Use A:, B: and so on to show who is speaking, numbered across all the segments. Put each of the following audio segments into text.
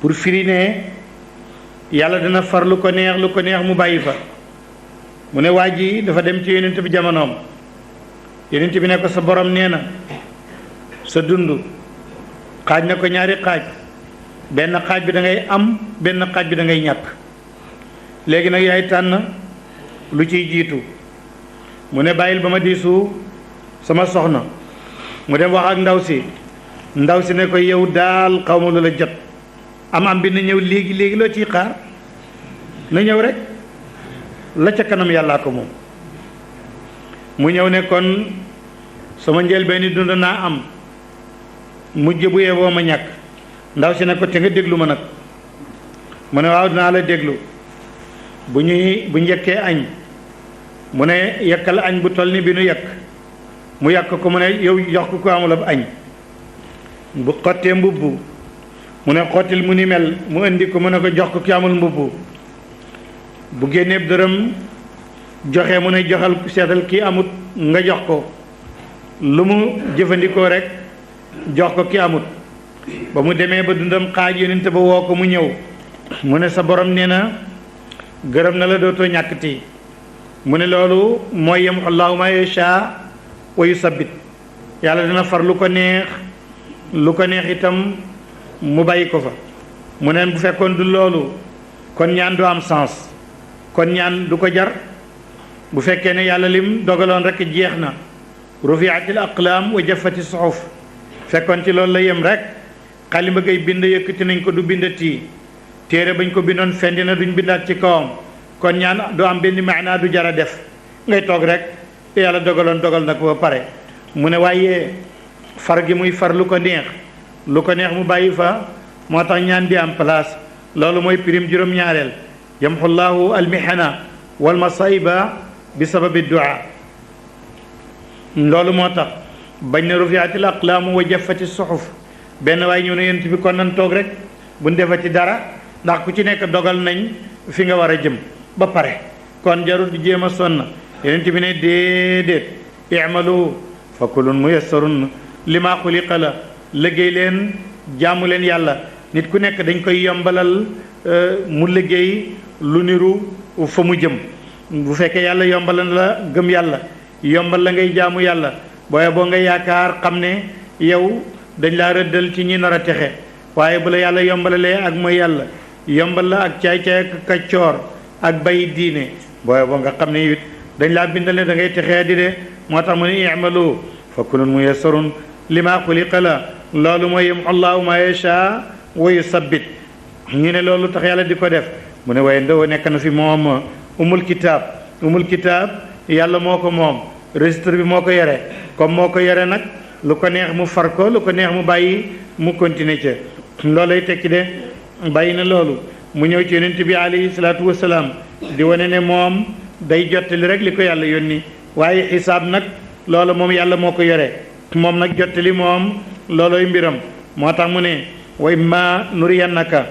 A: pour firi ne yàlla dina far lu ko neex mu bàyyi fa. mu ne waa ji dafa dem ci yonent bi jamonoom yonent bi ne ko sa borom nee na sa dund xaaj na ko ñaari xaaj benn xaaj bi da ngay am benn xaaj bi da ngay ñàkk léegi nag yaay tànn lu ciy jiitu mu ne bàyyil ba ma diisu sama soxna mu dem wax ak ndaw si ne ko yow daal xaw ma lu la jot am bi na ñëw léegi loo ciy xaar na ñëw rek la ca kanam yàllaa ko moom. mu ñëw ne kon sama njëlbéen dund naa am mujj bu yeboo ma ñàkk ndaw si ne ko te nga déglu ma nag mu ne waaw dinaa la déglu bu njëkkee añ mu ne yekkal añ bu toll ni bi nu yekk mu yàq ko mu ne yow jox ko amul ab añ bu xottee mbubb mu ne xottil mu ni mel mu indi ko mu ne ko jox ko ki amul mbubb bu génneeb dërëm joxe mu ne joxal seetal ki amut nga jox ko lu mu jëfandikoo rek jox ko ki amut ba mu demee ba dundam xaaj yonent ba woo ko mu ñëw mu ne sa borom nee na gërëm na la dootoo ñàkkati mu ne loolu mooy yamhu llaahu maa yashaa wa yusabbit yàlla dina far lu ko neex itam mu bàyyi ko fa mu ne bu fekkoon du loolu kon ñaan du am sens kon ñaan du ko jar bu fekkee ne yàlla lim dogaloon rek jeex na rufiatil aqlaam wa jaffati suhuf fekkoon ci loolu la yem rek xalima gay bind yëkkati nañ ko du bindati téere bañ ko bindoon fendi na duñ bindaat ci kawam kon ñaan du am benn maanaa du jar a def ngay toog rek yàlla dogaloon dogal na ko ba pare mu ne waaye far gi muy far lu ko neex mu bàyyi fa moo tax ñaan di am place loolu mooy pirim juróom-ñaareel yamhu llaahu almihana wal masaiba bi sababi du'a loolu moo tax bañ na rufiatil aqlaamu wa jaffati suhuf benn waaye ñëw ne yent bi kon nan toog rek buñ defati dara ndax ku ci nekk dogal nañ fi nga war a jëm ba pare kon jarul di jéem a sonn yonent bi ne déedéet i'malu fa kullun muyassarun lima xuliqa la liggéey leen jaamu leen yàlla nit ku nekk dañ koy yombalal mu liggéey lu niru fa mu jëm bu fekkee yàlla yombalal la gëm yàlla yombal la ngay jaamu yàlla booye boo nga yaakaar xam ne yow dañ laa rëddal ci ñi nar a texe waaye bu la yàlla yombalalee ak mooy yàlla yombal la ak caay-caay ak kaccoor ak bay diine booye boo nga xam ne it dañ laa bindal ne da ngay texee di de moo tax mu ne i'malu fa kullun muyassarun lima xuliqa la loolu mooy yamhu llaahu maa yashaa wa yusabbit ñu ne loolu tax yàlla di ko def mu ne waaye ndaw nekk na fi moom umul kitaab yàlla moo ko moom registre bi moo ko yore comme moo ko yore nag lu ko neex mu far ko lu ko neex mu bàyyi mu continuer ca loolay tekki de bàyyi na loolu mu ñëw ci yonent bi alayhi salaatu wasalaam di wane ne moom day jottali rek li ko yàlla yónni waaye xisaab nag loolu moom yàlla moo ko yore moom nag jottali moom looloy mbiram moo tax mu ne wa imma nuriyannaka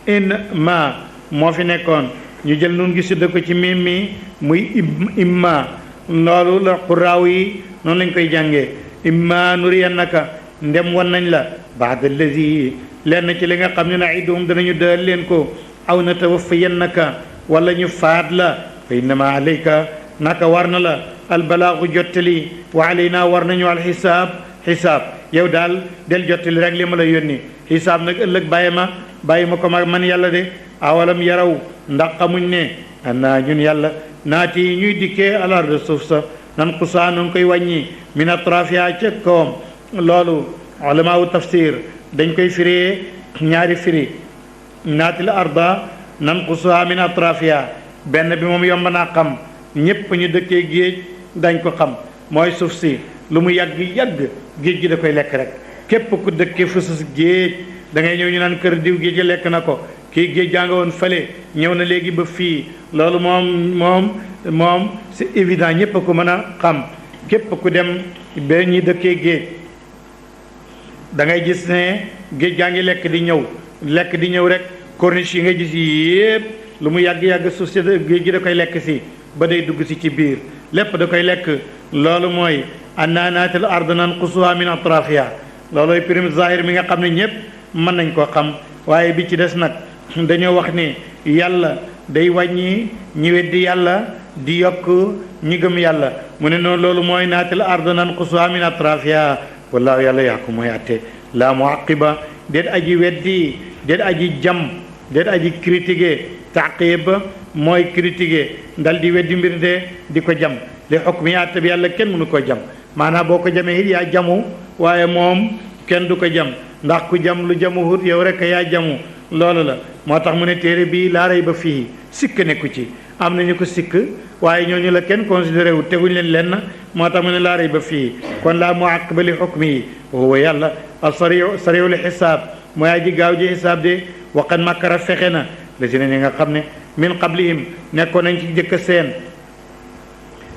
A: in ma moo fi nekkoon ñu jël nun gi sidda ko ci miim mi muy imma loolu la quraaw yi noonu lañ koy jàngee imma nuriyannaka ndem wan nañ la baada allazi lenn ci li nga xam ne naiduhum danañu dëal leen ko aw natawaffayannaka wala ñu faat la fa innama alayka naka war na la albalaagu jottali wa alayna war nañu alxisaab yow daal del jottali rek li ma la yónni xisaab nag ëllëg bàyyi ma ko man yàlla de awalam yaraw ndax xamuñ ne annaa ñun yàlla naati yi ñuy dikkee alarda suuf sa nan xusaa nun koy wàññi min atrafiha ca kawam loolu ulamaawu tafsir dañ koy firee ñaari firi naatil arda nan xusaa min atrafiha benn bi moom yomb naa xam ñépp ñu dëkkee géej dañ ko xam mooy suuf si lu mu yàgg géej gi da koy lekk rek képp ku dëkkee fu sus géej da ngay ñëw ñu naan kër diw géej lekk na ko kii géej jaa nga woon fële ñëw na léegi ba fii loolu moom c'est évident ñépp a ko mën a xam képp ku dem ba ñi dëkkee géej da ngay gis ne géej gaa ngi lekk di ñëw rek corniche yi nga gis yépp lu mu yàgg suuf si géej gi da koy lekk si ba day dugg si ci biir lépp da koy lekk loolu mooy annaa naatil ard nanqusuha min atrafiha loolooy prime zahir mi nga xam ne ñépp mën nañ koo xam waaye bi ci des nag dañoo wax ne yàlla day wàññi ñi weddi yàlla di yokk ñi gëm yàlla mu ne noonu loolu mooy naatil arda nanqusuha min atrafiha wallaahu yàlla yàqu mooy atte laa muaqiba déet aji weddi déet aji jam déet aji critiqué taqib mooy critiqué ndal di weddi mbir de di ko jam li xukmi atte bi yàlla kenn mënu ko jam maanaam boo ko jamee it yaa jamu waaye moom kenn du ko jam ndax ku jam lu jamu hut yow rek yaa jamu loolu la moo tax mu ne téere bii laa rey ba fii sikk nekku ci am nañu ko sikk waaye ñooñu la kenn considéré wu teguñ leen lenn moo tax mu ne laa rey ba fii kon laa muaqiba li xukmi yi huwa yàlla al sariu li xisaab mooy aji gaaw ji xisaab de waqad makara fexe na la si ne ñi nga xam ne min qablihim nekkoon nañ ci jëkk seen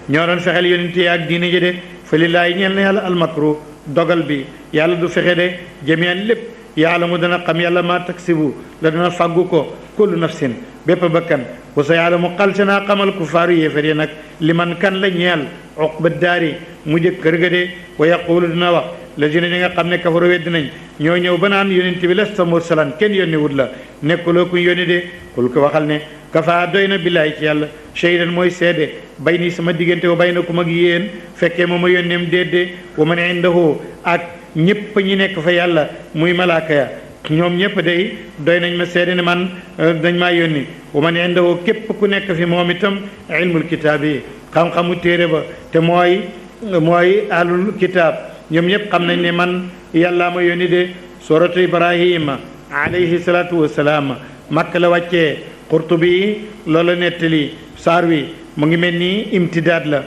A: ñoo doon fexeel yonent yi ak diine ji de fa lillaahi ñeel na yàlla almakru dogal bi yàlla du fexe de jamian lépp yaalamu dana xam yàlla maa taksibu la dana fàggu ko kullu nafsin bépp bakkan wa sa yaalamu xal se naa xamal ku faaru yéefar yi nag li man kan la ñeel uqba daari mu jëkk kër ga de wa yaqulu dina wax lazina ñi nga xam ne kafaru wedd nañ ñoo ñëw ba naan yonent bi lasta mursalan kenn yónni wut la nekkuloo kuñ yónni de kul ko waxal ne kafa doy na billaahi ci yàlla shaydan mooy seede bay nii sama diggante wa bay na ku mag yéen fekkee moom ma yónneem déedde wa man indahu ak ñëpp ñi nekk fa yàlla muy malaaka ya ñoom ñëpp day doy nañ ma seede ne man dañ maa yónni wa man indahu képp ku nekk fi moom itam ilmul kitaab yi xam-xamu téere ba te mooy ahlul kitaab ñoom ñëpp xam nañ ne man yàllaa ma yónni de suratu ibrahima alayhi salaatu wasalaam makk la wàccee Qurtubi loola nettali saar wi mu ngi mel ni imtidaad la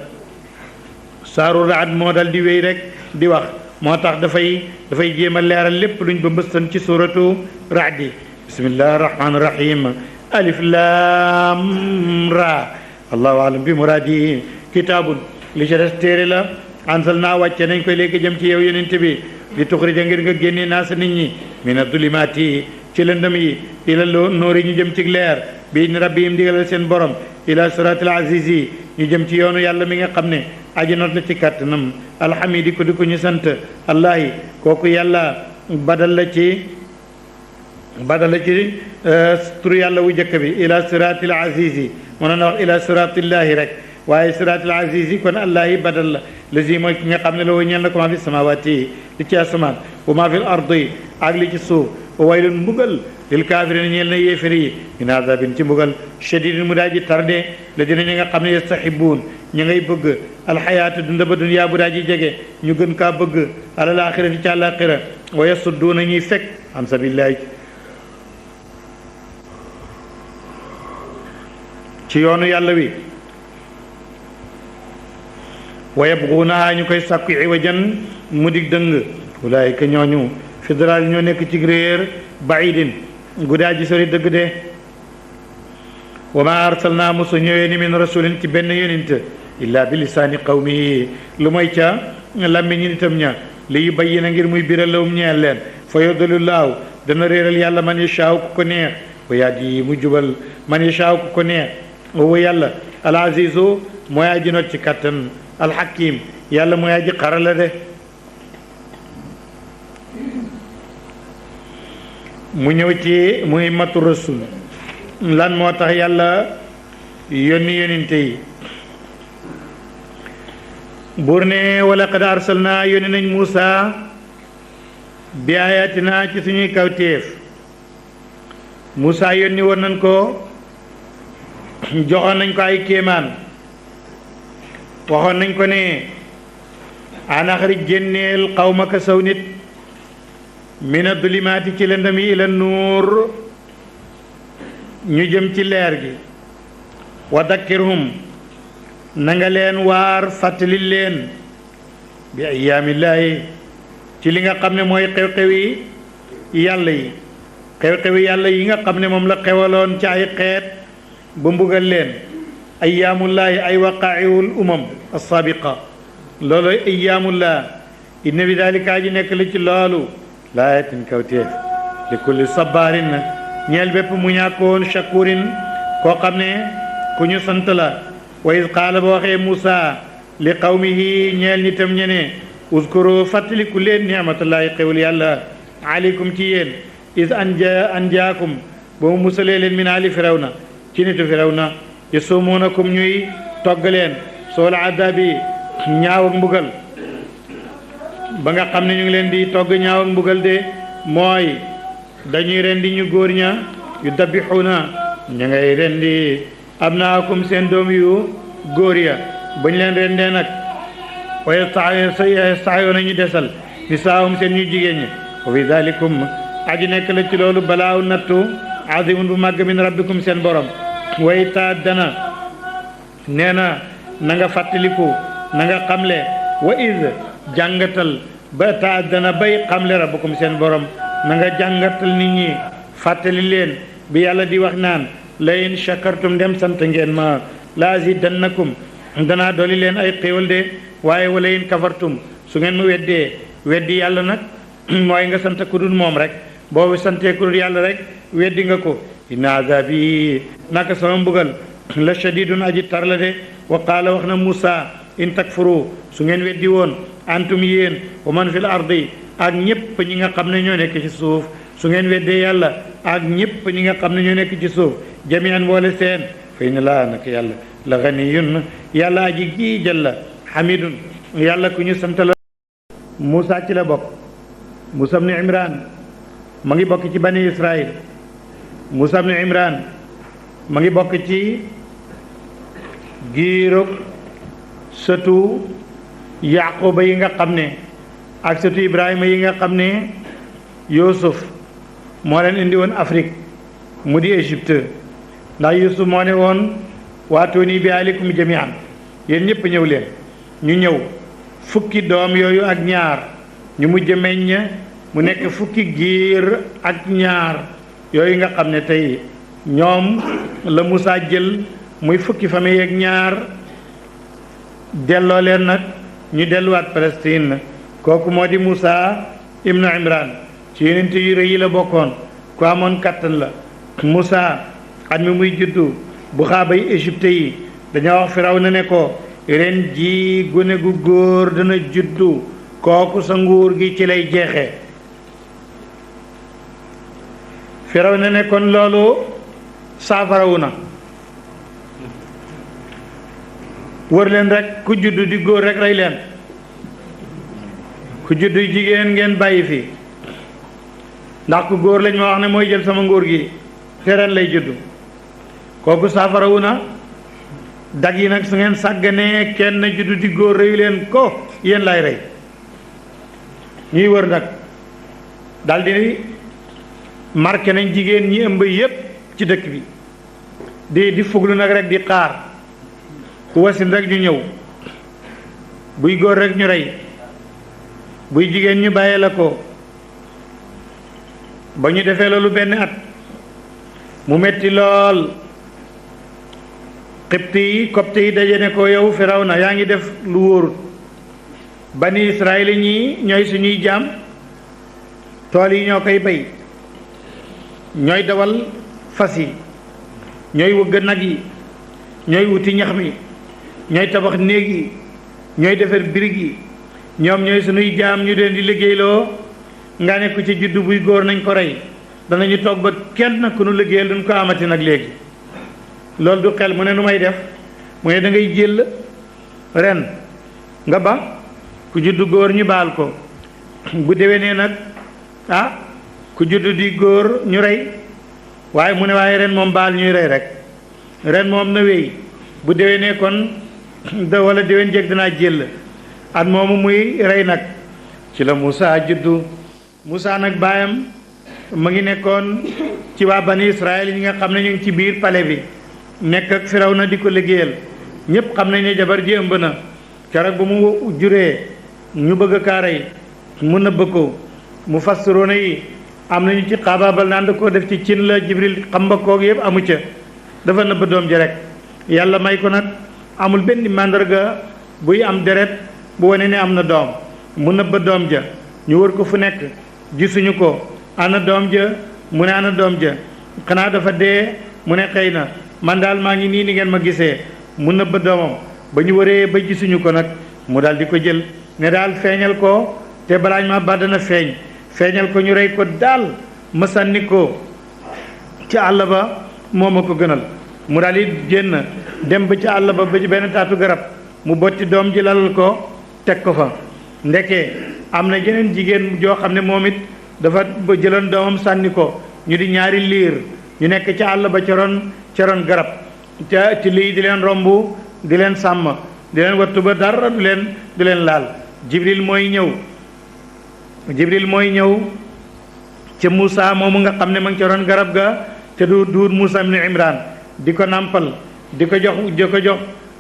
A: saaru raad moo dal di wéy rek di wax moo tax dafay jéem a leeral lépp luñ ba mbëstan ci suratu raadi bismillahi rahmaani rahim alif lam ra allahu alam bi muraadi kitaabun li ci des téere la ansal naa wàcce nañ koy léegi jëm ci yow yonent bi di tuxrija ngir nga génne naa sa nit ñi mina dulimaati ci lëndëm yi ila noori ñu jëm ci leer bi ni rabbihim digalal seen borom ila siratil aziz yi ñu jëm ci yoonu yàlla mi nga xam ne aji not la ci kàttanam alhamidi ko di ko ñu sant allahi kooku yàlla badal la ci turu yàlla wu jëkk bi ila siratil aziz yi mënoon na wax ila siratillahi rek waaye siratil aziz yi kon allahi badal la lazi mooy ki nga xam ne la woo ñeel na ko maa fi samawati li ci asamaan wa maa fi l ardi ak li ci suuf wa waylun mbugal lil kaafiriin ñeel na yéefar yi min azabin ci mbugal shadidin mu daa ji tarde la dina ñi nga xam ne yastahibuun ñi ngay bëgg alxayaata dunda ba duniyaa bu daa ji jege ñu gën kaa bëgg alal axirati ci àllaaxira wa yasudduuna ñuy fekk an sabilillahi ci yoonu yàlla wi wa yabguunahaa ñu koy sàkku iwajan mu dig dëng ulaayika ñooñu fi dalaal ñoo nekk ci réer baidin guddaa ji sori dëgg de wa ma arsalnaa mosu ñëwee ni min rasulin ci benn yonent illa bi lisaani qawmihi lu mooy ca làmmiñi nitam ña li yubayyina ngir muy biral lawum ñeel leen fa yudillu laahu dana réeral yàlla man yashaaw ku ko neex wa yahdi mu jubal man yashaaw ku ko neex wa yàlla al azizu mooy aji not ci kattan al hakim yàlla mooy aji xarala de mu ñëw ci muhimmatu rasul lan moo tax yàlla yónni yóninte yi buur ne wala qad arsalna yónni nañ Muusa bi ayatina ci suñuy kawtéef Muusa yónni woon nañ ko joxoon nañ ko ay kéemaan waxoon nañ ko ne anaxrij génneel xawmaka saw nit mina dulimaati ci lëndëm yi ila nuur ñu jëm ci leer gi wa dakkirhum na nga leen waar fàttali leen bi ayaamillaahi ci li nga xam ne mooy xew-xewi yàlla yi xew-xewi yàlla yi nga xam ne moom la xewaloon ci ay xeet ba mbugal leen ayaamullaahi ay waqaa'iul umam as-saabiqa loolu ayaamullah inna bi daalika ji nekk li ci loolu laayatin kawteef li kulli sabaarin ñeel bépp mu ñàkkoon shakurin koo xam ne ku ñu sant la wa iz qaala ba waxee Muusa li qawmihi ñeel nitam ñene uskuru fàttaliku leen ni'matullaahi xewul yàlla aleykum ci yéen is anjaakum ba mu musalee leen min aali firawna ci nitu firawna yasumuunakum ñuy togg leen soola adabi ñaaw ak mbugal ba nga xam ne ñu ngi leen di togg ñaaw ak mbugal de mooy dañuy rendi ñu góor ña yu dabixuuna ñu ngay rendi abnaakum seen doom yu góor ya bañ leen rendee nag wa yastaxyoona ñu desal nisaahum seen ñu jigéen ñi wa fi dalikum aji nekk la ci loolu balaaw nattu azimun bu màgg min rabbikum seen borom way ta dana nee na na nga fàttaliku na nga xamle wa iz jàngatal ba ta dana bay xamle rabbukum seen borom na nga jàngatal nit ñi fàttali leen bi yàlla di wax naan la in shakartum dem sant ngeen ma la azidannakum danaa dolli leen ay xéewal de waaye wala in kafartum su ngeen mu weddi yàlla nag mooy nga sant ku dul moom rek boobu santee ku dul yàlla rek weddi nga ko inna azabi naka sama mbugal la shadidun aji tar la de wa qaala wax na Musa in takfuru su ngeen weddi woon antum yéen wa man fil ardi ak ñëpp ñi nga xam ne ñoo nekk ci suuf su ngeen weddee yàlla ak ñëpp ñi nga xam ne ñoo nekk ci suuf jami'an boole seen fa inna laa nag yàlla la ganiyun yàlla aji giijal la hamidun yàlla ku ñu sant la Musa ci la bokk Musa ibn Imran ma ngi bokk ci bani Israil Musa ibn Imran ma ngi bokk ci giirug sëtu Yaquba yi nga xam ne ak sëtu Ibrahima yi nga xam ne Yuusuf moo leen indi woon Afrique mu di Égypte ndax Yuusuf moo ne woon waatuni bi alikum jami'an yéen ñëpp ñëw leen ñu ñëw fukki doom yooyu ak ñaar ñu mujj meññ mu nekk fukki giir ak ñaar yooyu nga xam ne tey ñoom la Musaa jël muy fukki famille ak ñaar delloo leen nag ñu delluwaat Palestine kooku moo di Musaa ibnu Imran ci yonent yu rëy yi la bokkoon ku amoon kattan la Musaa at mi muy juddu bu xaabay Égypte yi dañoo wax Firawna ne ko ren ji gune gu góor dana juddu kooku sa nguur gi ci lay jeexee Firawna ne kon loolu saafarawu na wër leen rek ku juddu di góor rek rey leen ku juddu jigéen ngeen bàyyi fi ndax ku góor lañ ma wax ne mooy jël sama nguur gi te ren lay juddu kooku saafarawu na dag yi nag su ngeen sàgganee kenn juddu di góor reyu leen ko yéen lay rey ñuy wër nag daldi marqué nañ jigéen ñi ëmb yépp ci dëkk bi di fuglu nag rek di xaar ku wasin rek ñu ñëw buy góor rek ñu rey buy jigéen ñu bàyyee la ko ba ñu defee loolu benn at mu metti lool xibti yi copte yi daje ne ko yow Firawna yaa ngi def lu wóorut bani Israël ñi ñooy suñuy jaam tool yi ñoo koy bay ñooy dawal fas yi ñooy wëgg nag yi ñooy wuti ñax mi ñooy tabax néeg yi ñooy defar birig yi ñoom ñooy suñuy jaam ñu leen di liggéeyloo nga ne ku ci juddu buy góor nañ ko rey danañu toog ba kenn ku nu liggéeyal duñ ko amati nag léegi loolu du xel mu ne nu may def mu ne da ngay jël ren nga ba ku juddu góor ñu baal ko bu déwénee nag ku juddu di góor ñu rey waaye mu ne waaye ren moom baal ñuy rey rek ren moom na wéy bu déwénee kon wala déwén jeg dinaa jël at moomu muy rey nag ci la Musaa juddu Musaa nag baayam mu ngi nekkoon ci waa bani Israël ñi nga xam ne ñu ngi ci biir palais bi nekk ak Firawna di ko liggéeyal ñépp xam nañ ne jabar ji ëmb na keroog bu mu juree ñu bëgg kaa rey mu nëbb ko mu fassiroona yi am nañu ci xaabaabal naan da koo def ci cin la Jibril xamba koog yëpp amu ca dafa nëbb doom ji rek yàlla may ko nag amul benn màndarga buy am deret bu wane ne am na doom mu nëbb doom ja ñu wër ko fu nekk gisuñu ko ana doom ja mu ne ana doom ja xanaa dafa dee mu ne xëy na man daal maa ngi nii ni ngeen ma gisee mu nëbb doomam ba ñu wëree ba gisuñu ko nag mu daal di ko jël ne daal feeñal ko te balaañ ma ba dana feeñal ko ñu rey ko daal ma sànni ko ci àll ba moo ma ko gënal mu daal di génn dem ba ci àll ba ba ci benn taatu garab mu botti doom ji lalal ko teg ko fa ndeke am na jeneen jigéen joo xam ne moom it dafa ba jëloon doomam sànni ko ñu di ñaari liir ñu nekk ci àll ba ca ron garab ca ci lii di leen romb di leen sàmm di leen wattu ba dara du leen laal jibril mooy ñëw ca Moussa moomu nga xam ne ma ngi ca ron garab ga te du duut Moussa ibn Imran di ko nàmpal di ko jox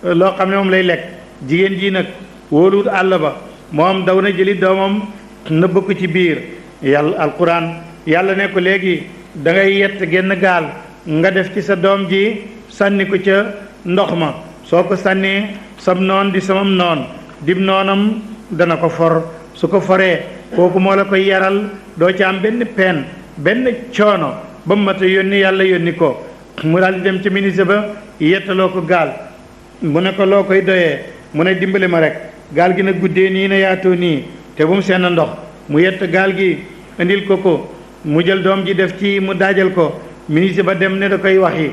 A: loo xam ne moom lay lekk jigéen ji nag wóoluwut àll ba moom daw na jëli doomam nëbb ko ci biir alquran yàlla ne ko léegi da ngay yett genn gaal nga def ci sa doom ji sànni ko ca ndox ma soo ko sànnee sam noon di samam noon dib noonam dana ko for su ko foree kooku moo la koy yaral doo ci am benn peen benn coono ba mu mat a yónni yàlla yónni ko mu daal di dem ca ministre ba yettaloo ko gaal mu ne ko loo koy doyee mu ne dimbali ma rek gaal gi na guddee nii na yaatoo nii te bu mu seen ndox mu yett gaal gi indil ko mu jël doom ji def ci mu daajal ko ministre ba dem ne da koy waxi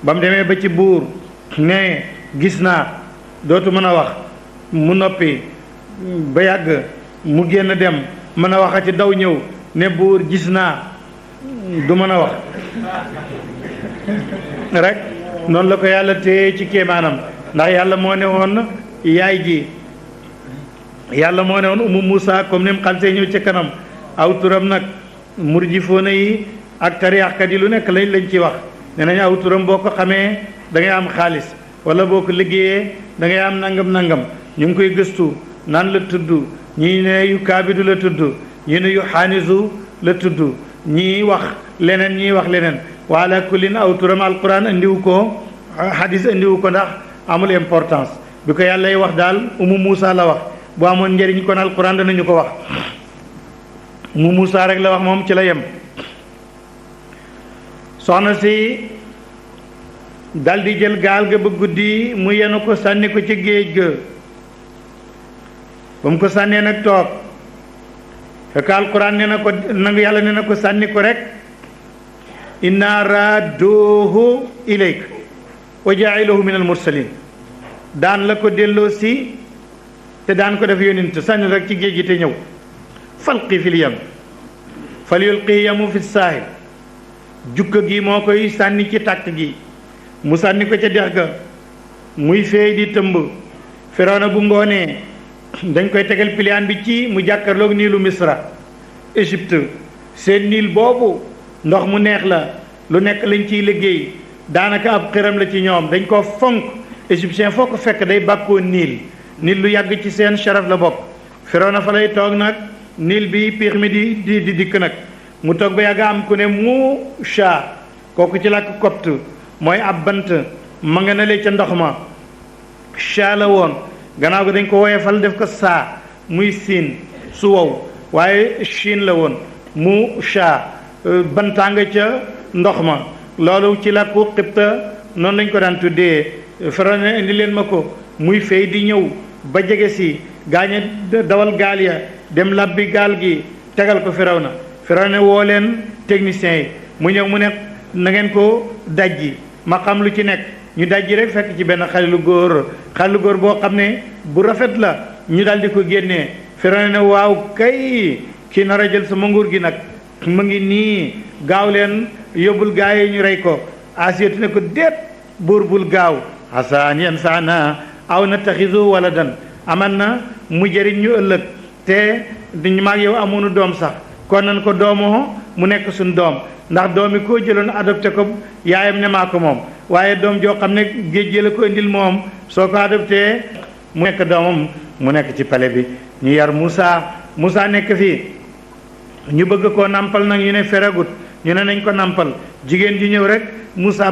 A: ba mu demee ba ci buur ne gis naa dootu mën a wax mu noppi ba yàgg mu génn dem mën a waxati daw ñëw ne buur gis naa du mën a wax rek noonu la ko yàlla téye ci kéemaanam ndax yàlla moo ne woon yaay ji yàlla moo ne woon umu Moussa comme ni mu xalsee ñëw ci kanam aw turam nag murjifoona yi ak tariixkat yi lu nekk lañ ci wax ne nañ aw turam boo ko xamee da ngay am xaalis wala boo ko liggéeyee da ngay am nangam ñu ngi koy gëstu naan la tudd ñii ne yu kaabidu la tudd ñii ne yu xaanisu la tudd ñii wax leneen ñii wax leneen waala kullin aw turam alquran andiwu ko hadis andiwu ko ndax amul importance bi ko yàlla wax daal umu Moussa la wax bu amoon njëriñ kon alquran danañu ko wax umu Moussa rek la wax moom ci la yem soxna si dal di jël gaal ga ba guddi mu yenu ko sànni ko ci géej ga ba mu ko sànnee nag toog fekk alquran ne na ko nag yàlla ne na ko sànni ko rek inna raadoohu ilayk wa jaa'iluhu min al mursalin daan la ko delloo si te daan ko def yonent sànni rek ci géej gi te ñëw falqi fil yam fal yulqi yamu fi saahil jukka gi moo koy sànni ci tàkk gi mu sànni ko ca dex ga muy feey di tëmb Firawna bu ngoonee dañ koy tegal piliyaan bi ci mu jàkkarloog niilu Misra Égypte seen niil boobu ndox mu neex la lu nekk lañ ciy liggéey daanaka ab xiram la ci ñoom dañ ko fonk égyptien foo ko fekk day bàkkoo niil lu yàgg ci seen sharaf la bokk Firawna fa lay toog nag niil bi piix mi di dikk nag mu toog ba yàgg am ku ne Muusaa kooku ci làkk copte mooy ab bant ma nga ne ca ndox ma shaa la woon gannaaw gi dañ ko woyefal def ko saa muy siin su wow waaye Chine la woon Muusaa bantaa nga ca ndox ma loolu ci làkku Xibta noonu lañ ko daan tuddee Firawna indi leen ma ko muy fay di ñëw ba jege si gaañe dawal gaal ya dem labbi gaal gi tegal ko Firawna woo leen techniciens yi mu ñëw mu ne na ngeen ko dajji ma xam lu ci nekk ñu dajji rek fekk ci benn xale lu góor boo xam ne bu rafet la ñu daal di ko génnee Firawna ne waaw kay kii nar a jël sama nguur gi nag mu ngi nii gaaw leen yóbbul gaa yi ñu rey ko Asiyatu ne ko déet buur bul gaaw asa an yanfa'na aw nattaxizu waladan aman na mu jëriñ ñu ëllëg te duñu maag yow amoonu doom sax kon nan ko doomoo mu nekk suñ doom ndax doom yi koo jëloon adopté ko yaayam ne maa ko moom waaye doom joo xam ne géej gi la ko indil moom soo ko adopté mu nekk doomam mu nekk ci pale bi ñu yar Moussa nekk fii ñu bëgg koo nampal nag ñu ne feragut ñu ne nañ ko nampal jigéen ji ñëw rek Moussa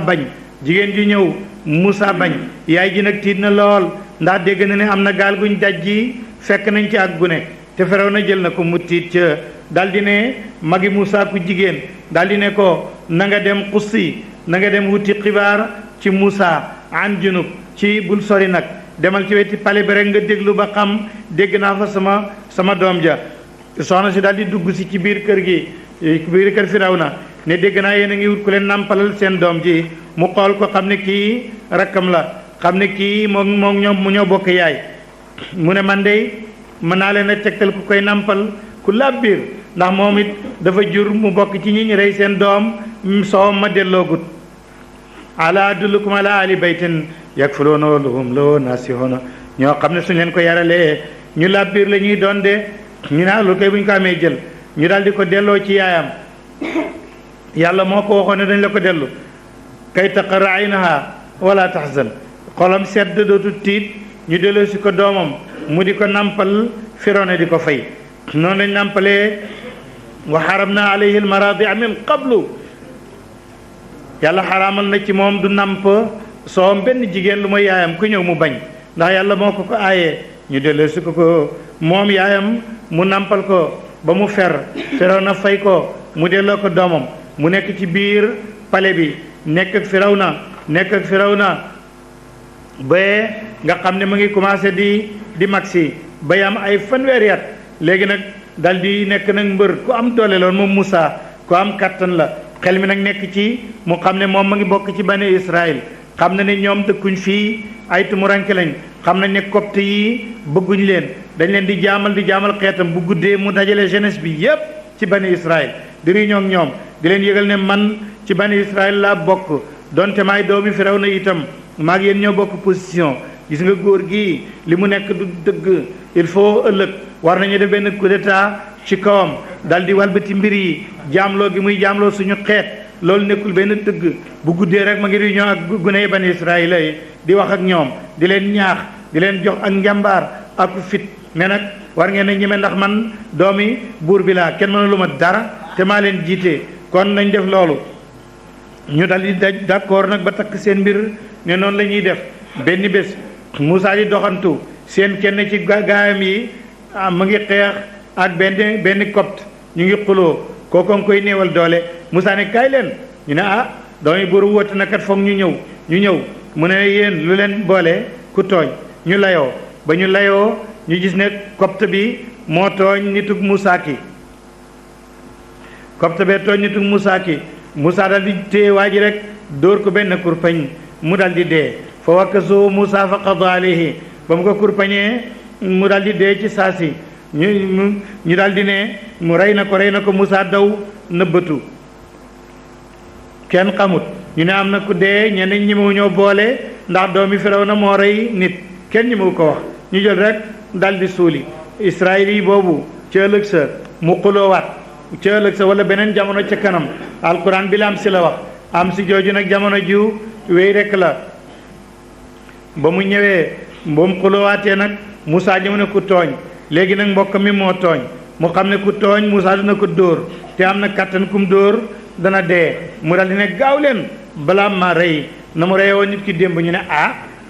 A: bañ yaay ji nag tiit na lool ndax dégg na ne am na gaal guñ daj ji fekk nañ ci ak gune te Firawna jël na ko mu tiit ca daldi ne magi Moussa ku jigéen daldi ne ko na nga dem xussi na nga dem wuti xibaar ci Moussa an junub ci bul sori nag demal ci weti pale bi rek nga déglu ba xam dégg naa fa sama doom ja soxna si daldi dugg si ci biir kër gi biir kër Firawna ne dégg naa yéen a ngi wut ku leen nàmpalal seen doom ji mu xool ko xam ne kii rakkam la xam ne kii moom ñoom mu ñoo bokk yaay mu ne man de mën naa leen a tegtal ku koy nàmpal ku laab biir ndax moom it dafa jur mu bokk ci ñi ñu rey seen doom soo ma delloogut ala adullukum ala ali baytin yakfuluuna lahum lahu naasihuuna ñoo xam ne suñ leen ko yaralee ñu laab biir la ñuy doon de ñu ne loolu kay bu ñu ko amee jël ñu daal di ko delloo ci yaayam yàlla moo ko waxoon ne dañ la ko dellu kay taqarra aynaha wala tahzan xolam sedd dootu tiit ñu delloo si ko doomam mu di ko nampal Firawna di ko fay noonu lañ nampalee wa xaramna alayhi almaradia min qablu yàlla xaraamal na ci moom du namp soom benn jigéen lu mooy yaayam ku ñëw mu bañ ndax yàlla moo ko aayee ñu delloo si ko moom yaayam mu nampal ko ba mu fer Firawna fay ko mu delloo ko doomam mu nekk ci biir pale bi nekk ak Firawna ba nga xam ne mu ngi commencé di magsi ba am ay fanweeri at léegi nag dal di nekk nag mbër ku am doole loon moom Moussa ku am kattan la xel mi nag nekk ci mu xam ne moom ma ngi bokk ci bani Israël xam na ne ñoom dëkkuñ fii ay tumuranke lañ xam nañ ne copte yi bëgguñ leen dañ leen di jaamal xeetam bu guddee mu dajale jeunesse bi yépp ci bani Israël di réunion ak ñoom di leen yëgal ne man ci bani Israël laa bokk donte maay doomi Firawna itam maag yéen ñoo bokk position gis nga góor gi li mu nekk du dëgg il faut ëllëg war nañu def benn coup d'état ci kawam dal di walbati mbir yi jaamloo gi muy jaamloo suñu xeet loolu nekkul benn dëgg bu guddee rek ma ngi réunion ak gune yi bani Israël yi di wax ak ñoom di leen ñaax di leen jox ak njàmbaar ak fit ne nag war ngeen a ñeme ndax man doomi buur bi laa kenn mënu lu ma dara te maa leen jiite kon nañ def loolu ñu dal di d'accord nag ba takk seen mbir ne noonu la ñuy def benn bés Moussa di doxantu seen kenn ci gaayam yi mu ngi xeex ak benn copte ñu ngi xuloo kooku nga koy néewal doole Moussa ne kaay leen ñu ne doomi buur woote na kat foog ñu ñëw mu ne yéen lu leen boole ku tooñ ñu layoo ba ñu layoo ñu gis ne copte bi moo tooñ nitug Moussa ki copte bee tooñ nitug Moussa ki Moussa dal di téye waa ji rek dóor ko benn kurpañ mu dal di dee fa wakkasu Moussa fa qada alayhi ba mu ko kurpañee mu dal di dee ci saasi ñu dal di ne mu rey na ko Moussa daw nëbbatu kenn xamut ñu ne am na ku dee ñenn ñi ñemewu ñoo boole ndax doomi Firawna moo rey nit kenn ñemewu ko wax ñu jël rek dal di suuli Israël yi boobu ci ëllëg sa mu xuloowaat ci ëllëg sa wala beneen jamono ca kanam alquran bi la am si la wax am si jooju nag jamono jiw wéy rek la ba mu ñëwee ba mu xuloowaatee nag Moussa ñëw ne ku tooñ léegi nag mbokk mi moo tooñ mu xam ne ku tooñ Moussa dina ko dóor te am na kattan kum dóor dana dee mu dal di ne gaaw leen balaa ma rey na mu reyee woon nit ki démb ñu ne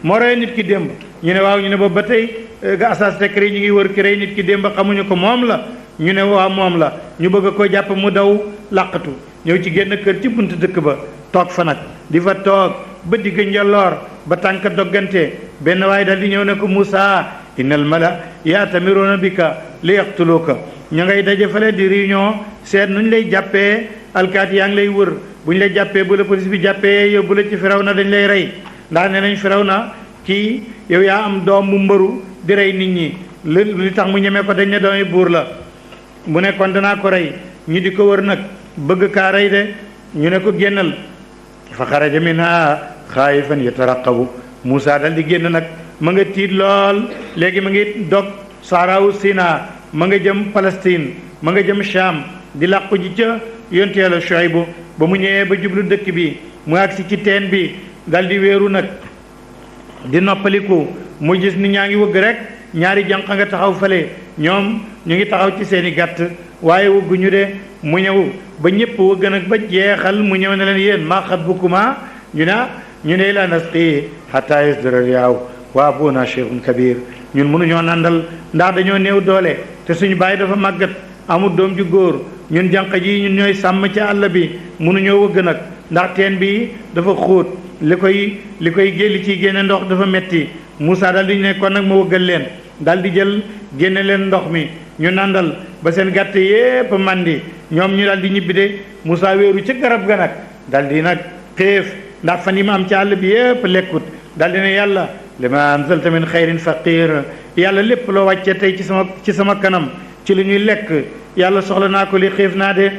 A: moo reyee nit ki démb ñu ne waaw ñu ne boobu ba tey ga asas secret ñu ngi wër ki rey nit ki démb xamuñu ko moom la ñu ne waaw moom la ñu bëgg ko jàpp mu daw làqatu ñëw ci génn kër ci buntu dëkk ba toog fa nag di fa toog ba digg njolloor ba tànk doggante benn waaye dal di ñëw ne ko Moussa innal mala yaatamiruuna bika li yaqtuluuka ña ngay daje fale di réunion seet nu ñu lay jàppee alkaati yaa ngi lay wër bu ñu lay jàppee bu la police bi jàppee yóbbu la ci Firawna dañ lay rey ndax ne nañ Firawna kii yow yaa am doom mu mbëru di rey nit ñi li tax mu ñemee ko dañ ne doomi buur la mu ne kon danaa ko rey ñu di ko wër nag bëgg kaa rey de ñu ne ko génnal fa xaraja minha xaayifan yataraqabu Moussa dal di génn nag ma nga tiit lool léegi ma ngi dog saaraawu Sina ma nga jëm Palestine ma nga jëm Cham di làqu ji ca yonte Yàlla Shuaybu ba mu ñëwee ba jublu dëkk bi mu agsi ci teen bi dal di wéeru nag di noppaliku mu gis ni ñaa ngi wëgg rek ñaari jànq nga taxaw fale ñoom ñu ngi taxaw ci seeni gàtt waaye wëgguñu de mu ñëw ba ñëpp wëgg nag ba jeexal mu ñëw ne leen yéen maa xatbukuma ñu ne la nasqi hatta yasdura riyaaw wa abuna shaykhun kabir ñun mënuñoo nandal ndax dañoo néew doole te suñu bàyyi dafa màggat amul doom ju góor ñun jànq ji ñun ñooy sàmm ci àll bi mënuñoo wëgg nag ndax teen bi dafa xóot li koy li ciy génne ndox dafa metti Moussa dal di ne kon nag ma wëggal leen dal di jël génne leen ndox mi ñu nandal ba seen gàtt yépp mandi ñoom ñu dal di ñibbi de Moussa wéeru ci garab ga nag dal di nag xiif ndax fan yi ma am ci àll bi yépp lekkut dal di ne yàlla li ma anzalta min xayrin faqir yàlla lépp loo wàccee tey ci sama kanam ci lu ñuy lekk yàlla soxla naa ko li xiif naa de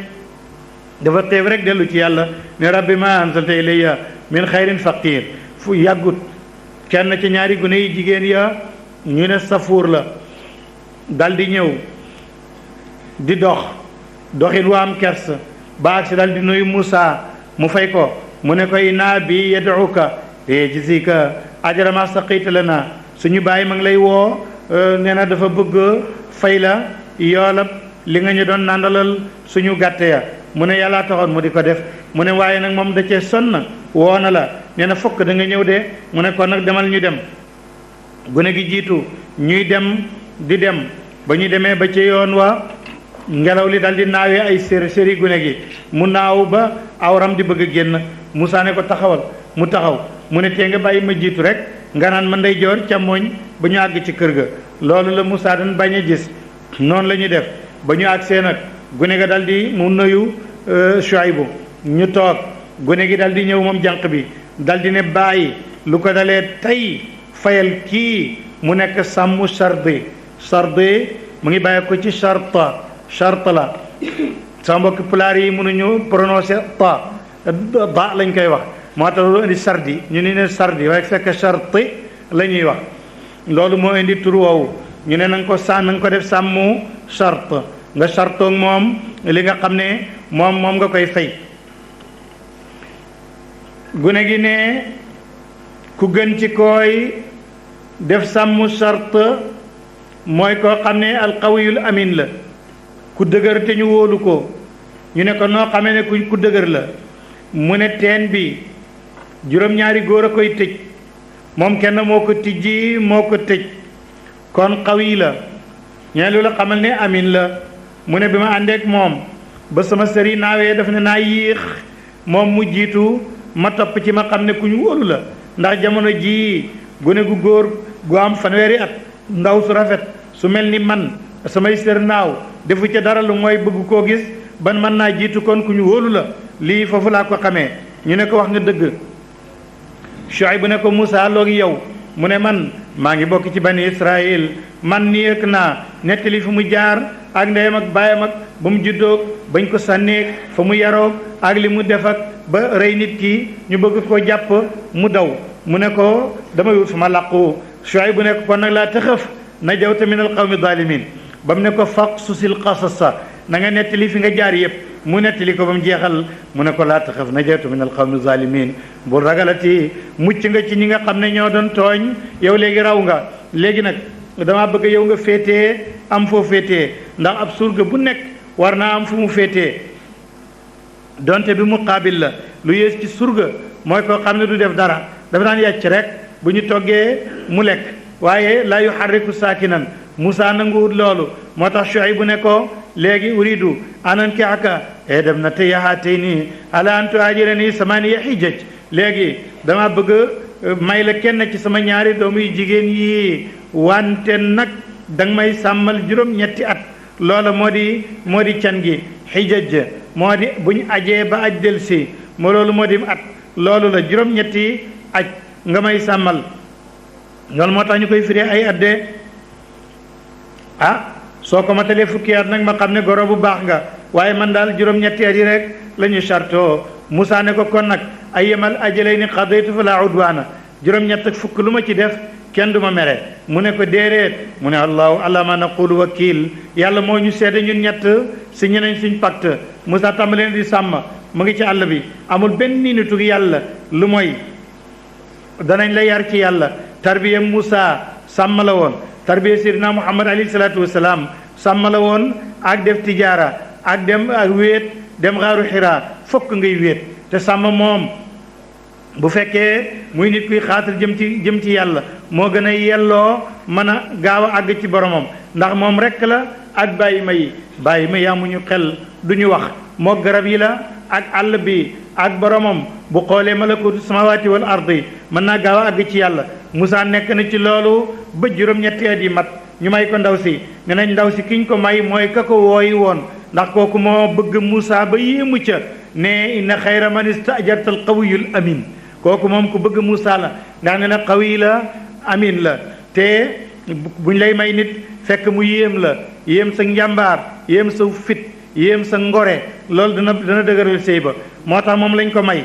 A: dafa xiif rek dellu ci yàlla ne rabbi ma anzalta ilayya min xayrin faqir fu yàggut kenn ci ñaari gune yi jigéen ya ñu ne safuur la dal di ñëw di dox doxin waa am kers ba agsi dal di nuyu Moussa mu fay ko mu ne koy naa bi yad'uka liyajzika ajra ma saqayta lana suñu bàyyi ma ngi lay woo nee na dafa bëgg fay la yoolab li nga ñu doon nandalal suñu gàtte ya mu ne yàllaa taxoon mu di ko def mu ne waaye nag moom da cee sonn woo na la nee na fokk da nga ñëw de mu ne kon nag demal ñu dem gune gi jiitu ñuy dem di dem ba ñu demee ba ci yoon wa ngelaw li dal di naawee ay séri gune gi mu naaw ba awram di bëgg a génn Moussa ne ko taxawal mu taxaw mu ne tee nga bàyyi ma jiitu rek nga naan ma ndeyjoor càmmooñ ba ñu àgg ci kër ga loolu la Moussa dañ bañ a gis noonu la ñuy def ba ñu àggsee nag gune ga dal di mu nuyu Shuaybu ñu toog gune gi dal di ñëw moom jànq bi dal di ne bàyyi lu ko dalee tey fayal kii mu nekk sàmm sardi mu ngi bàyyi ko ci charta la sama mbokki pulaar yi mënuñu prononcer da lañ koy wax moo tax loolu indi sardi ñu ne sardi waaye fekk charti la ñuy wax loolu moo indi tur woowu ñu ne na nga ko def sàmmu charte nga chartoog moom li nga xam ne moom nga koy fay gune gi ne ku gën ci koy def sàmmu charte mooy koo xam ne alqawiyul amin la ku dëgër te ñu wóolu ko ñu ne ko noo xamee ne ku dëgër la mu ne teen bi juróom-ñaari góor a koy tëj moom kenn moo ko tijji moo ko tëj kon qawi la ñee lu la xamal ne amin la mu ne bi ma àndeek moom ba sama sëri naawee daf ne naa yéex moom mu jiitu ma topp ci ma xam ne ku ñu wóolu la ndax jamono jii gune gu góor gu am fanweeri at ndaw su rafet su mel ni man samay sër naaw defu ca dara lu mooy bëgg koo gis ban mën naa jiitu kon ku ñu wóolu la lii foofu laa ko xamee ñu ne ko wax nga dëgg Shuayb bu ne ko Moussa loogi yow mu ne man maa ngi bokk ci bani Israël man nii ak naa nettali fu mu jaar ak ndeyam ak baayam ak ba mu juddoog bañ ko sànneeg fa mu yaroog ak li mu def ak ba rey nit ki ñu bëgg koo jàpp mu daw mu ne ko damay wut fu ma làqu Shuayb bu ne ko kon nag laa taxaf najawta min al qawmi zalimin ba mu ne ko faqsusil qasasa na nga nettali fi nga jaar yëpp mu nettali ko ba mu jeexal mu ne ko laa taxaf najawta min al qawmi zalimin bu ragalati mucc nga ci ñi nga xam ne ñoo doon tooñ yow léegi raw nga léegi nag dama bëgg yow nga féetee am foo féetee ndax ab surga bu nekk war naa am fu mu féetee donte bi muqaabil la lu yées ci surga mooy koo xam ne du def dara dafa daan yàcc rek bu ñu toggee mu lekk waaye laa yuharriku saakinan Moussa nanguwut loolu moo tax Shuayb bu ne ko léegi uridu an ankihaka dem na tey haatayni ala an tuajirani samaniya hijaj léegi dama bëgg may la kenn ci sama ñaari doomu yu jigéen yi wante nag danga may sàmmal juróom-ñetti at loola moo di can gi hijaj moo di buñ ajee ba aj del si moo loolu moo di at loolu la juróom-ñetti aj nga may sàmmal loolu moo tax ñu koy firee ay at de soo ko matalee fukki at nag ma xam ne goro bu baax nga waaye man daal juróom-ñetti at yi rek la ñu chartoo Moussa ne ko kon nag ay yemal ajalayni qadaytu fala udwaana juróom-ñett ak fukk lu ma ci def kenn du ma mere mu ne ko déeréet mu ne allahu ala ma naqulu wakil yàlla moo ñu seede ñun ñett si ñeneen suñ pacte Moussa tàmbaleen di sàmm mu ngi ci àll bi amul benn nitu yàlla lu mooy danañ la yar ci yàlla tarbiya Moussa sàmm la woon tarbiya Seydina Muhammad alayhi salaatu wasalaam sàmm la woon ak def tijaara ak dem ak wéet dem xaaru xiraa fokk ngay wéet te sàmm moom bu fekkee muy nit kuy xaatal jëm ci yàlla moo gën a yelloo mën a gaaw a àgg ci boromam ndax moom rekk la ak bàyyi ma yi amuñu xel du ñu wax moo garab yi la ak àll bi ak boromam bu xoolee malakutu samawaati wal ardi mën naa gaaw a àgg ci yàlla Moussa nekk na ci loolu ba juróom-ñetti at yi mat ñu may ko ndaw si ne nañ ndaw si kiñ ko may mooy ka ko wooyi woon ndax kooku moo bëgg Moussa ba yéemu ca ne inna xayra man istajarta al qawiyul amin kooku moom ku bëgg Moussa la ndax ne na qawi la amin la te buñ lay may nit fekk mu yéem la yéem sa njàmbaar yéem sa fit yéem sa ngore loolu dana dëgëral sëy ba moo tax moom lañ ko may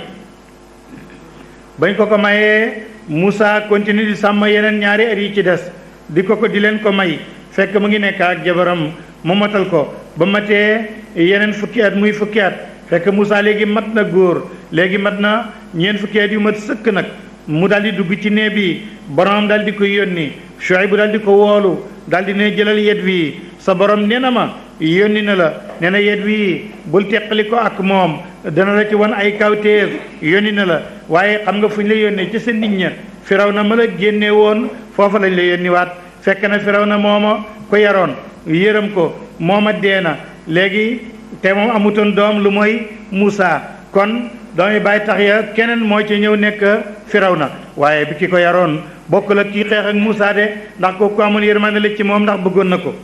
A: bañ ko mayee Moussa continue di sàmm yeneen ñaari at yi ci des di leen ko may fekk mu ngi nekk ak jabaram mu matal ko ba matee yeneen fukki at muy fukki at fekk Moussa léegi mat na góor léegi mat na ñeent fukki at yu mat sëkk nag mu daal di dugg ci nee bi boromam daal di ko yónni Shuaybu daal di ko woolu daal di ne jëlal yet wi sa borom nee na ma yónni na la nee na yet wi bul teqali ko ak moom dana la ci wan ay kawteef yónni na la waaye xam nga fu ñu la yónnee ci sa nit ña Firawna ma la génne woon foofa lañ la yónni waat fekk na Firawna mooma ko yaroon yërëm ko mooma dee na léegi te moom amutoon doom lu mooy Moussa kon doomi bàyyi tax ya keneen moo ci ñëw nekk Firawna waaye bi ki ko yaroon bokkul ak kii xeex ak Moussa de ndax kooku amoon yërmande la ci moom ndax bëggoon na ko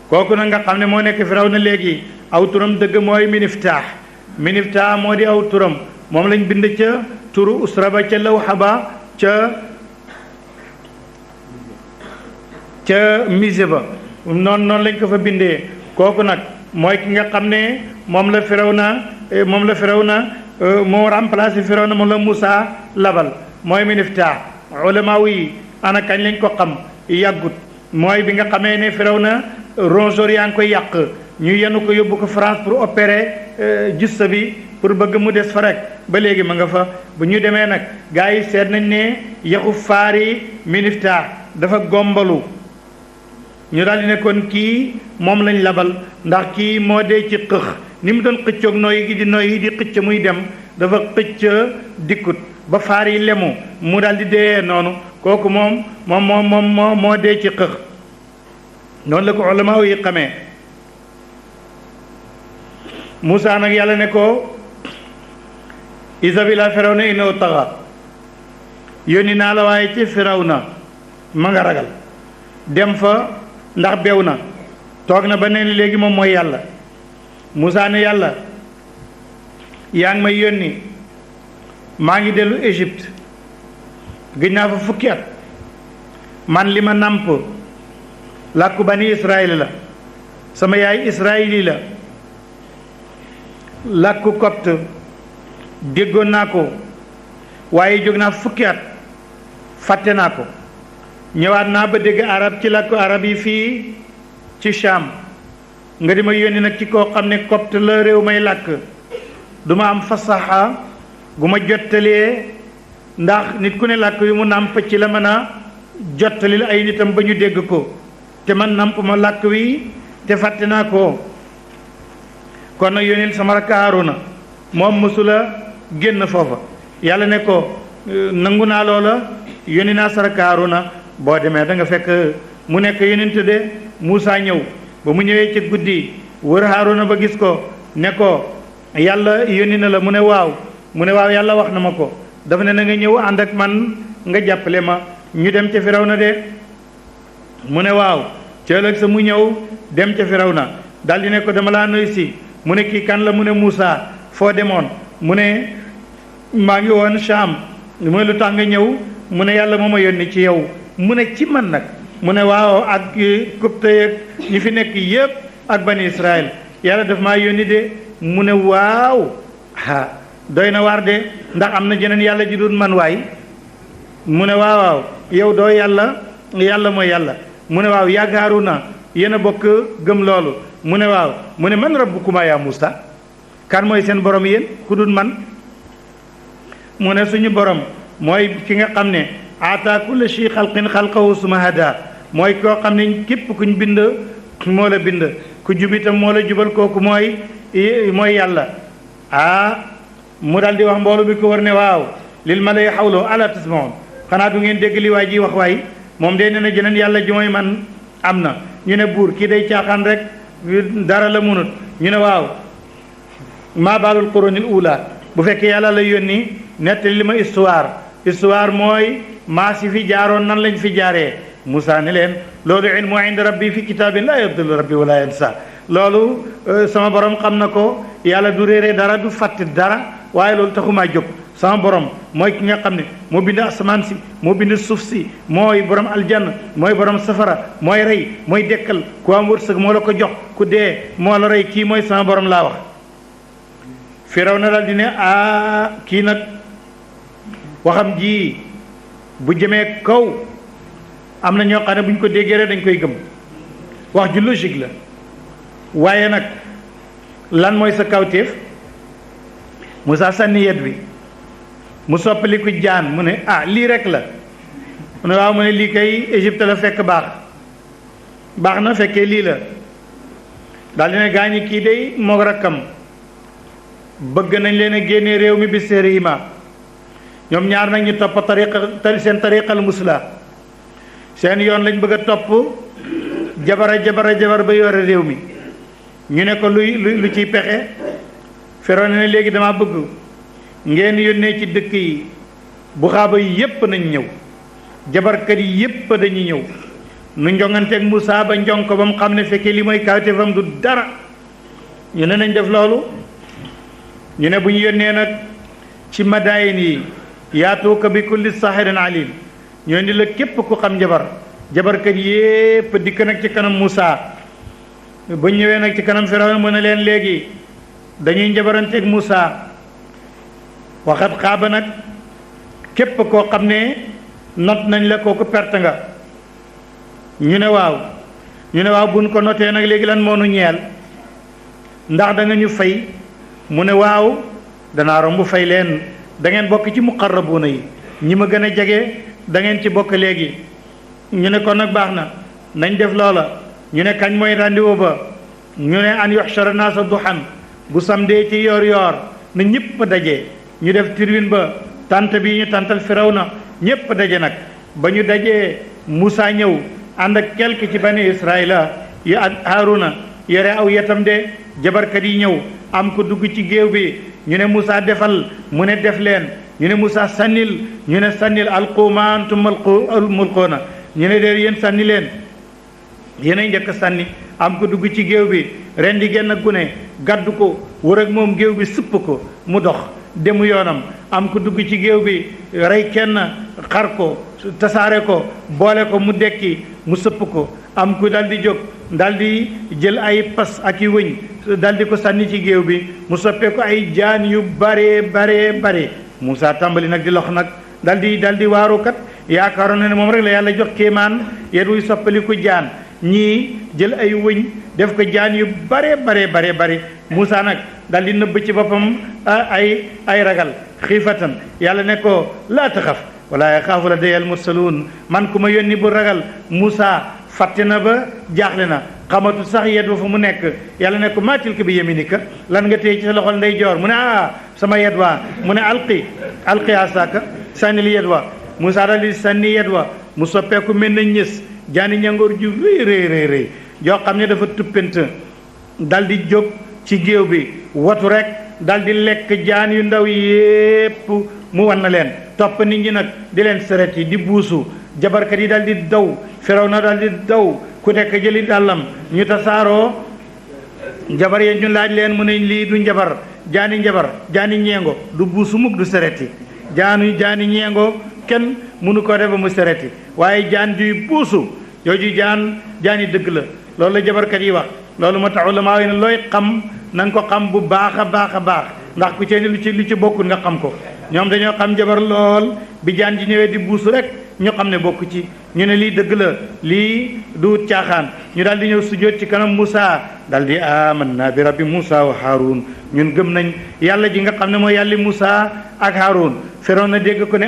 A: kooku nag nga xam ne moo nekk Firawna léegi aw turam dëgg mooy Miniftaax moo di aw turam moom lañ bind ca turu usra ba ca lawxa ba ca musée ba noonu lañ ko fa bindee kooku nag mooy ki nga xam ne moom la Firawna moo remplacé Firawna moom la Moussa labal mooy Miniftaax ulama yi ana kañ lañ ko xam yàggut mooy bi nga xamee ne Firawna rongeur yaa ngi koy yàq ñu yenu ko yóbbu ko France pour opérer justa bi pour bëgg mu des fa rek ba léegi ma nga fa bu ñu demee nag gars yi seet nañ ne yaxu faari Miniftaax dafa gombalu ñu daal di ne kon kii moom lañ labal ndax kii moo dee ci xëx ni mu doon xëccoog noyyi gi di noyyi di xëcc muy dem dafa xëcc dikkut ba faar yi lemu mu daal di dee noonu kooku moom moo dee ci xëx noonu la ko ulama yi xamee Moussa nag yàlla ne ko izhab ilaa Firawna innahu taxa yónni naa la waaye ci Firawna ma nga ragal dem fa ndax bew na toog na ba ne léegi moom mooy yàlla Moussa ne yàlla yaa ngi may yónni maa ngi dellu Égypte gëj naa fa fukki at man li ma nàmp làkku bani Israël la sama yaay Israëli la làkku copte déggoon naa ko waaye jóg naa fukki at fàtte naa ko ñëwaat naa ba dégg arab ci làkku arab yi fii ci Cham nga di ma yónni nag ci koo xam ne copte la réew may làkk du ma am fasaxa gu ma jottalee ndax nit ku ne làkk yu mu nàmp ci la mën a jottalil ay nitam ba ñu dégg ko te man nàmp ma làkk wi te fàtte naa ko kon nag yónnil sama rakk Haaruna moom mësula génn foofa yàlla ne ko nangu naa loola yónni naa sa rakk Haaruna boo demee da nga fekk mu nekk yónnent de Moussa ñëw ba mu ñëwee ci guddi wër Haaruna ba gis ko ne ko yàlla yónni na la mu ne waaw yàlla wax na ma ko dafa ne na nga ñëw ànd ak man nga jàppale ma ñu dem ca Firawna de mu ne waaw ci ëllëg sa mu ñëw dem ca Firawna daldi ne ko dama laa nuyu si mu ne kii kan la mu ne Moussa foo demoon mu ne maa ngi woon Cham mu ne lu tax nga ñëw mu ne yàlla moo ma yónni ci yow mu ne ci man nag mu ne waaw ak Kupte yeeg ñi fi nekk yépp ak bani Israël yàlla daf maa yónni de mu ne waaw doy na waar de ndax am na jeneen yàlla ji dul man waay mu ne waaw yow doo yàlla mooy yàlla mu ne waaw yàgg Haaruna yéen a bokk gëm loolu mu ne waaw mu ne man rabbukuma yaa Muusa kan mooy seen borom yéen ku dul man mu ne suñu borom mooy ki nga xam ne aata kulla shi xalqin xalqahu suma hada mooy koo xam ne képp kuñ bind moo la bind ku jub itam moo la jubal kooku mooy yàlla mu daal di wax mboolu bi ko war ne waaw lil malay xawlo ala tasmaun xanaa du ngeen dégg li waa ji wax waay moom day nee na jeneen yàlla ji mooy man am na ñu ne buur kii day caaxaan rek dara la munut ñu ne waaw maa baalul qurunil ula bu fekkee yàlla la yónni nettali li ma histoire mooy maa si fi jaaroon nan lañ fi jaaree Moussa ne leen loolu ilmu inda rabbi fi kitaabin laa yadillu rabbi wala yansa loolu sama borom xam na ko yàlla du réeree dara du fàtte dara waaye loolu taxumaa jóg sama borom mooy ki nga xam ne moo bind asamaan si moo bind suuf si mooy borom aljanna mooy borom safara mooy rey mooy dekkal ku am wërsëg moo la ko jox ku dee moo la rey kii mooy sama borom laa wax Firawna daal di ne kii nag waxam ji bu jëmee kaw am na ñoo xam ne bu ñu ko déggee rek dañ koy gëm wax ju logique la waaye nag lan mooy sa kawtéef Moussa sànni yet bi mu soppaliku jaan mu ne lii rek la mu ne waaw mu ne lii kay Égypte la fekk baax na fekkee lii la daal dina gaañi kii day moog rakkam bëgg nañ leen a génne réew mi bi sérima ñoom ñaar nag ñu topp seen tariqal musla seen yoon lañ bëgg a topp jabar ba yore réew mi ñu ne ko lu ciy pexe Firawna ne léegi dama bëgg ngeen yónnee ci dëkk yi bu xaaba yi yépp nañ ñëw jabarkat yi yépp dañuy ñëw nu njonganteeg Moussa ba njong ko ba mu xam ne fekkee li mooy kawtéefam du dara ñu ne nañ def loolu ñu ne bu ñu yónnee nag ci madayin yi yaatuuka bi kulli sahirin alim ñoo ni la képp ku xam jabarkat yépp dikk nag ci kanam Moussa ba ñëwee nag ci kanam Firawna mu ne leen léegi dañuy njabaranteeg Moussa waxat xaaba nag képp koo xam ne not nañ la kooku perte nga ñu ne waaw buñ ko notee nag léegi lan moo nu ñeel ndax da nga ñu fay mu ne waaw danaa romb fay leen da ngeen bokk ci muqarrabuuna yi ñi ma gën a jege da ngeen ci bokk léegi ñu ne kon nag baax na nañ def loola ñu ne kañ mooy rendez-vous ba ñu ne an yuxshara naasa duhan bu samdee ci yoor na ñëpp daje ñu def tribune ba tant bi ñu tantal Firawna ñëpp daje nag ba ñu dajee Moussa ñëw ànd ak quelque ci bani Israila yi ak Haaruna yore aw yetam de jabarkat yi ñëw am ko dugg ci géew bi ñu ne Moussa defal mu ne def leen ñu ne Moussa sànnil ñu ne sànnil alqu ma antum mulquuna ñu ne déer yéen sànni leen yéenay njëkk sànni am ko dugg ci géew bi ren di genn gune gàddu ko wër ak moom géew bi supp ko mu dox demu yoonam am ko dugg ci géew bi rey kenn xar ko tasaare ko boole ko mu dekki mu sëpp ko am ku dal di jóg dal di jël ay pas ak i wëñ dal di ko sànni ci géew bi mu soppee ko ay jaan yu bare Moussa tàmbali nag di lox nag dal di waarukat yaakaaroon na ne moom rek la yàlla jox kéemaan yet wuy soppali ko jaan ñii jël ay wëñ def ko jaan yu bare Moussa nag dal di nëbb ci boppam ay ragal xiifatan yàlla ne ko laa taxaf wala yaxaafu ladayya al-mursaluun man ku ma yónni bu ragal Moussa fàtte na ba jaaxle na xamatu sax yet wa fa mu nekk yàlla ne ko maa tilka bi yaminika lan nga téye ci sa loxol ndeyjoor mu ne sama yet waa mu ne alqi asaaka sànnil yet wa Moussa dal di sànni yet wa mu soppeeku mel na ñës jaani ñangoor ju rëy yoo xam ne dafa tuppant dal di jóg ci géew bi watu rek dal di lekk jaan yu ndaw yépp mu wan na leen topp nit ñi nag di leen seret yi di buusu jabarkat yi dal di daw Firawna dal di daw ku nekk jëli dàllam ñu tasaaroo jabar yee ñu laaj leen mu ne lii du njabar jaani ñeengo du buusu mukk du seret yi jaani ñeengo kenn mënu ko def ba mu sereti waaye jaan juy buusu yooyu jaani dëgg la loolu la jabarkat yi wax loolu moo tax ulama yi ne looy xam na nga ko xam bu baax a baax ndax ku ci lu ci bokkul nga xam ko ñoom dañoo xam jabar lool bi jaan ji ñëwee di buusu rek ñu xam ne bokk ci ñu ne lii dëgg la lii du caaxaan ñu daal di ñëw sujjóot ci kanam Moussa daal di amanna bi rabbi Moussa wa Haroun ñun gëm nañ yàlla ji nga xam ne mooy yàlli Moussa ak Haroun Firawna dégg ko ne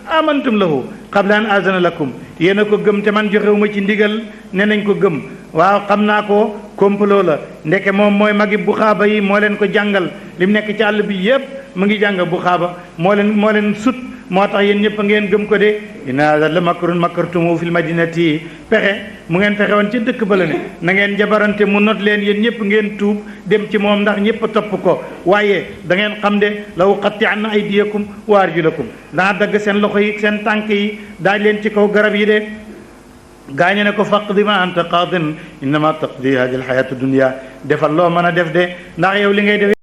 A: amantum lahu qabla an azana lakum yéen a ko gëm te man joxewuma ci ndigal ne nañ ko gëm waaw xam naa ko complot la ndeke moom mooy magi bu xaaba yi moo leen ko jàngal li mu nekk ci àll bi yépp mu ngi jàng bu xaaba moo leen sut moo tax yéen ñëpp ngeen gëm ko de inna hada la makrun makartumu fil madinati pexe mu ngeen fexe woon ci dëkk ba la ne na ngeen jabarante mu not leen yéen ñëpp ngeen tuub dem ci moom ndax ñëpp topp ko waaye da ngeen xam de la uqatti'anna aydiyakum wa arjulakum daa dagg seen loxo yi seen tànk yi daaj leen ci kaw garab yi de gaañe ne ko faqdi ma anta qaadin innama taqdi hadi alxayatu dunia defal loo mën a def de ndax yow li ngay def